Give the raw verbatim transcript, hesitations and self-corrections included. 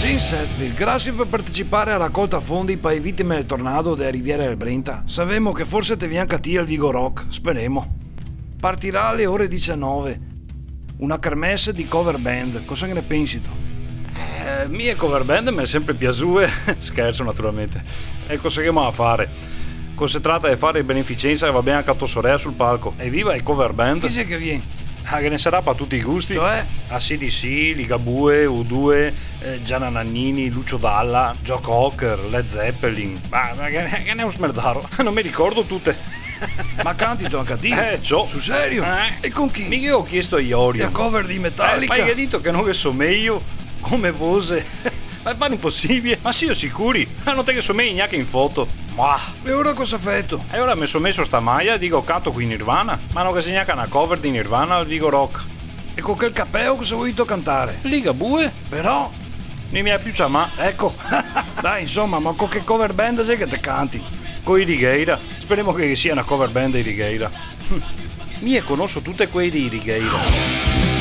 James Hetfield, grasie par partecipare a racolta fondi pa e vitime del tornado dea Riviera del Brenta. Savemo che forse te vien anca a ti el Vigo Rock, speremo. Partirà ale ore diciannove. Una kermesse de cover band, cosa che ne pensito? Eh, mi e cover band me è sempre piasue. Scherzo, naturalmente. E cosa che ghemo da fare? Co se trata de fare beneficenza, va ben anca to sorea sul palco. Eviva e cover band! Chi xe che vien? Ah, ghe ne sarà pa tuti i gusti. Cioè? A C D C, Ligabue, U due, eh, Gianna Nannini, Lucio Dalla, Joe Cocker, Led Zeppelin. Ma, ma ghe, ghe n'è un smerdaro. No me ricordo tute. Ma cantito anca ti? Eh, ciò. Sul serio? Eh. E con chi? Mi ghe go chiesto a Iorio. E a cover de Metallica? Eh, ma i ga dito che no ghe somejo come voxe. Ma pare inposibile. Ma sio sicuri? Ma no te ghe somei gnanca in foto. Ma. E ora cosa feto? E ora me so meso sta maia e digo: canto coi Nirvana. Ma no ghe xe gnanca na cover de Nirvana al Vigo Rock. E co quel capeo cosa volito cantare? Ligabue. Però? No i me ga più ciamà. Eco. Dai, insoma, ma co che cover band xe che te canti? Coi Righeira. Speremo che sia na cover band dei Righeira. Mi e conoso tute quee dei Righeira.